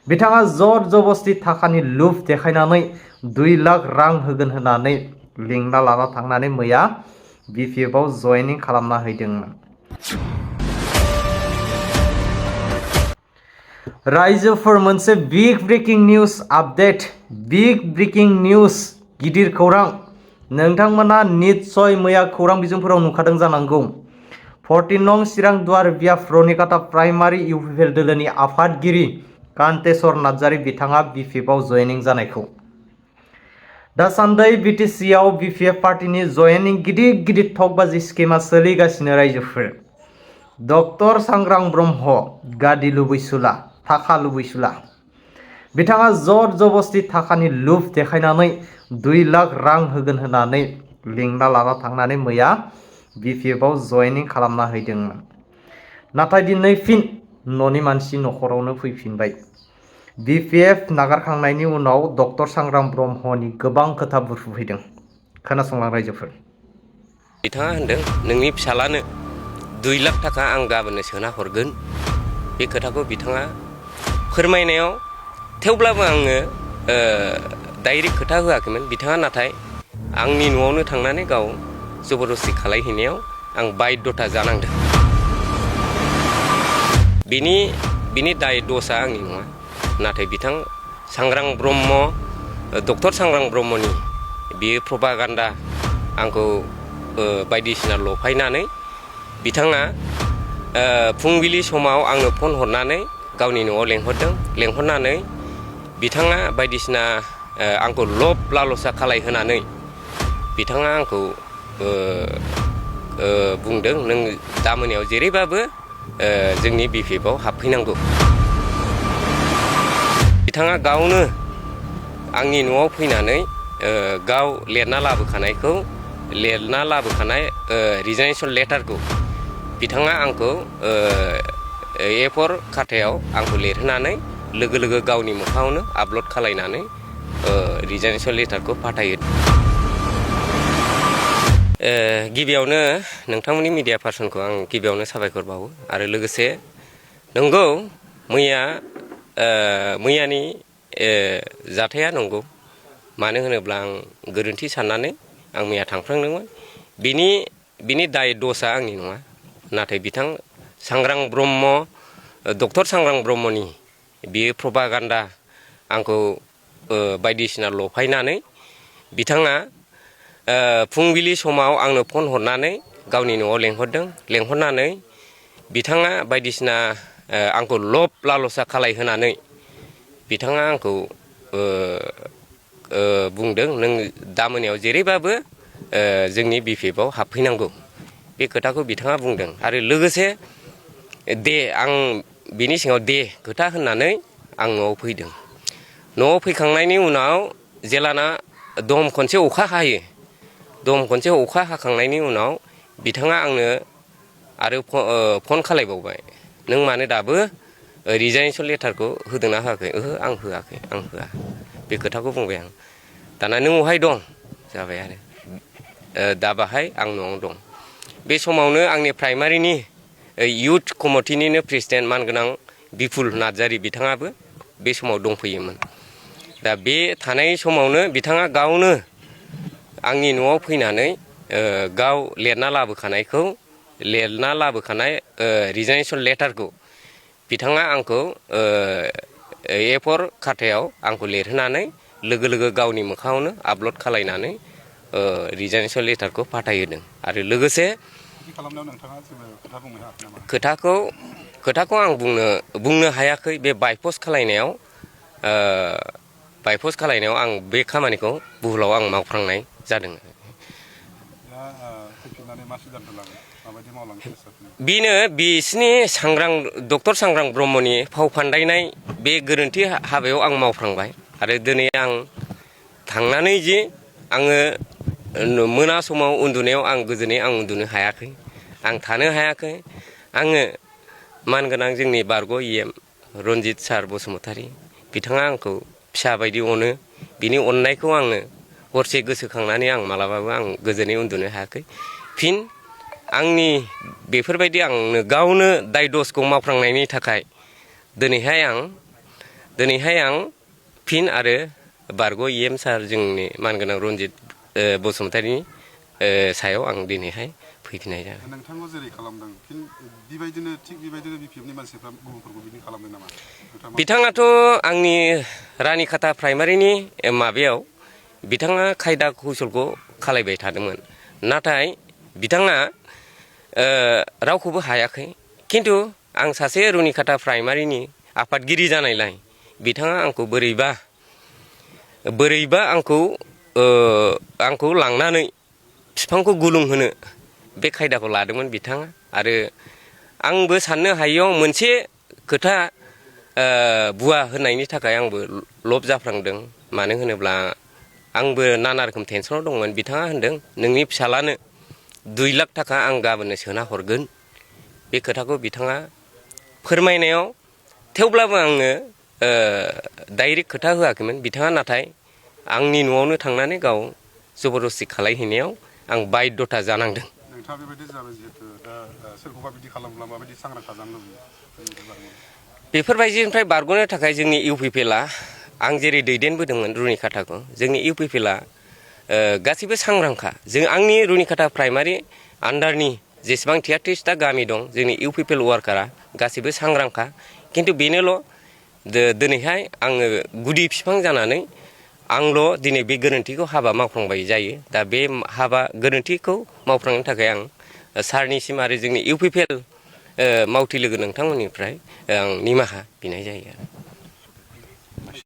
बिथाङा जर जबस्ति थाखानि लुफ देखायनानै 2 लाख रां होगोन होननानै लिंना लाना थांनानै मैया BPF आव जयनिं खालामना हैदोंमोन। रायजोफोर मोनसे big breaking news update, big breaking news, गिदिर खौरां। नोंथांमोना निश्चय मैया खौरां बिजोंफोराव नुखादों जानांगौ। 14 नं चिरां दुवारबिया रनिकाटा प्राइमारि इउपिपिएल दोलोनि आफादगिरि कान्तेश्वर नार्जारी बिथाङा BPF आव जयनिं जानायखौ। दासान्दै BTC-आव BPF पार्टीनि जयनिं गिदिर थकबाजि स्किमा सोलिगासिनो रायजोफोर। डक्टर सांग्रां ब्रह्म गादि लुबैसुला, थाखा लुबैसुला। बिथाङा जर जबस्ति थाखानि लुफ देखायनानै 2 लाख रां होगोन होननानै लिंना लाना थांनानै मैया BPF आव जयनिं खालामना हैदोंमोन। नाथाय दिनै फिन न'नि मानसि न'खरावनो फैफिनबाय। BPF नागारखांनायनि उनाव डक्टर सांग्रां ब्रह्मनि गोबां खोथा बुरफुफैदों। खोनासंलां रायजोफोर। बिथाङा होनदों नोंनि फिसालानो 2 लाख थाखा आं गाबोननो सोना हरगोन। बे खोथाखौ बिथाङा फोरमायनायाव थेवब्लाबो आङो डाइरेक्ट खोथा होआखैमोन। बिथाङा नाथाय आंनि न'आवनो थांनानै गाव जबरदस्ति खालायहैनायाव आं बायद्धता जानांदों। बिनि दाय दसआ आंनि नङा। नाथाय बिथां सांग्रां ब्रह्म, डक्टर सांग्रां ब्रह्मनि बियो प्रपागान्डा आंखौ बायदिसिना लफायनानै बिथाङा फुंबिलि समाव आंनो फन हरनानै गावनि न'आव लेंहरनानै बिथाङा बायदिसिना आंखौ लब लालसा खालायहोनानै बिथाङा आंखौ बुंदों नों दा मोनायाव जेरैबाबो जोंनि BPF आव हाबफैनांगौ। बिथाङा गावनो आंनि न'आव फैनानै गाव लिरना लाबोखानाय रिजाइनेसन लेटारखौ बिथाङा आंखौ A4 खाथायाव आंखौ लिरहोनानै लोगो गावनि मोखाङावनो आपल'ड खालायनानै रिजाइनेसन लेटारखौ फाथायो। गिबियावनो नोंथांमोननि मिडिया पार्सनखौ आं गिबियावनो साबायखर बावो आरो लोगोसे नंगौ मैयानि जाथाया नंगौ। मानो होनोब्ला आं गोरोन्थि साननानै आं मैया थांफ्लांदोंमोन। बिनि दाय दसआ आंनि नङा। नाथाय बिथां सांग्रां ब्रह्म, डक्टर सांग्रां ब्रह्मनि बियो प्रपागान्डा आंखौ बायदिसिना लफायनानै बिथाङा फुंबिलि समाव आंनो फन हरनानै गावनि न'आव लेंहरनानै बिथाङा बायदिसिना आंखौ लब लालसा खालायहोनानै बिथाङा आंखौ बुंदों नों दा मोनायाव जेरैबाबो जोंनि BPF आव हाबफैनांगौ। बे खोथाखौ बिथाङा बुंदों आरो लोगोसे आं बिनि सिङाव खोथा होननानै आं न'आव फैदों। न'आव फैखांनायनि उनाव जेलाना दम खनसे अखा हाखांनायनि उनाव बिथाङा आंनो आरो फन खालायबावबाय नों मानो दाबो रिजाइनेसन लेटारखौ होदोंना होआखै? ओहो आं होआ। बे खोथाखौ बुंबाय आं। दाना नों अहाय दं जाबाय आरो दा बाहाय आं न'आव दं। बे समावनो आंनि प्राइमारिनि इयुथ कमिटिनिनो प्रेसिडेन्ट मानगोनां बिपुल नार्जारी बिथाङाबो बे समाव दंफैयोमोन। दा बे थानाय समावनो बिथाङा गावनो आंनि न'आव फैनानै गाव लिरना लाबोखानाय रिजाइनेसन लेटारखौ बिथाङा आंखौ A4 खाथायाव आंखौ लिरहोनानै लोगो गावनि मोखाङावनो आपल'ड खालायनानै रिजाइनेसन लेटारखौ फाथायहोदों आरो लोगोसे खोथाखौ आं बुंनो हायाखै। बे बायपस खालायनायाव आं बे खामानिखौ भुलाव आं मावफ्रांनाय जादों। बेनो बिसिनि डक्टर सांग्रां ब्रह्मनि फाव फान्दायनाय बे गोरोन्थि हाबायाव आं मावफ्रांबाय आरो दिनै आं थांनानै जे आङो मोना समाव उन्दुनायाव आं गोजोनै उन्दुनो हायाखै। आं थानो हायाखै। आङो मानगोनां जोंनि बारग' EM रन्जित सार बसुमतारी बिथाङा आंखौ फिसा बायदि अनो। बिनि अननायखौ आङो हरसे गोसोखांनानै आं मालाबाबो आं गोजोनै उन्दुनो हायाखै। फिन आंनि बेफोरबायदि आंनो गावनो दाय दसखौ मावफ्रांनायनि थाखाय दिनैहाय आं दिनैहाय आं फिन आरो बारग' EM सार जोंनि मानगोनां रनजित बसुमतारीनि सायाव आं दिनैहाय फैफिननाय जादों। नोंथांखौ जेरै खालामदों फिन बेबायदिनो थिग बेबायदिनो BPFनि मानसिफ्रा गुबुनफोरखौ बिदि खालामदों नामा? बिथाङाथ' आंनि रानिखाता प्राइमारिनि माबायाव बिथाङा खायदा कौसलखौ खालायबाय थादोंमोन, नाथाय बिथाङा रावखौबो हायाखै। खिन्थु आं सासे रुनिखाता प्राइमारिनि आफादगिरि जानायलाय बिथाङा आंखौ बोरैबा आंखौ लांनानै बिफांखौ गुलुंहोनो बे खायदाखौ लादोंमोन बिथाङा। आरो आंबो साननो हायैयाव मोनसे खोथा बुवा होननायनि थाखाय आंबो लब जाफ्लांदों। मानो होनोब्ला आंबो नाना रोखोम टेनसनाव दंमोन। बिथाङा होनदों नोंनि फिसालानो 2 लाख थाखा आं गाबोननो सोना हरगोन। बे खोथाखौ बिथाङा फोरमायनायाव थेवब्लाबो आङो डाइरेक्ट खोथा होआखैमोन। बिथाङा नाथाय आंनि न'आवनो थांनानै गाव जबरदस्ति खालायहैनायाव आं बायद्ध'था जानांदों। नोंथाङा बेबायदि जाबाय जिहेतु दा सोरखौबा बिदि खालामब्ला माबायदि सांग्रां खालामनो लुबैयो? बेफोरबायदिनिफ्राय बारग'नो थाखाय जोंनि UPPLआ आं जेरै दैदेनबोदोंमोन रुनिखाताखौ, जोंनि UPPLआ गासैबो सांग्रांखा। आंनि रुनिखाता प्राइमारि आन्डारनि जेसेबां 33टा गामि दं जोंनि UPPL वार्कारा गासैबो सांग्रांखा। खिन्थु बेनोल' दिनैहाय आङो गुदि बिफां जानानै आंल' दिनै बे गोरोन्थिखौ हाबा मावफ्लांबाय जायो। दा बे गोरोन्थिखौ मावफ्लांनो थाखाय आं सारनिसिम आरो जोंनि UPPL मावथि लोगो नोंथांमोननिफ्राय आं निमाहा बिनाय जायो।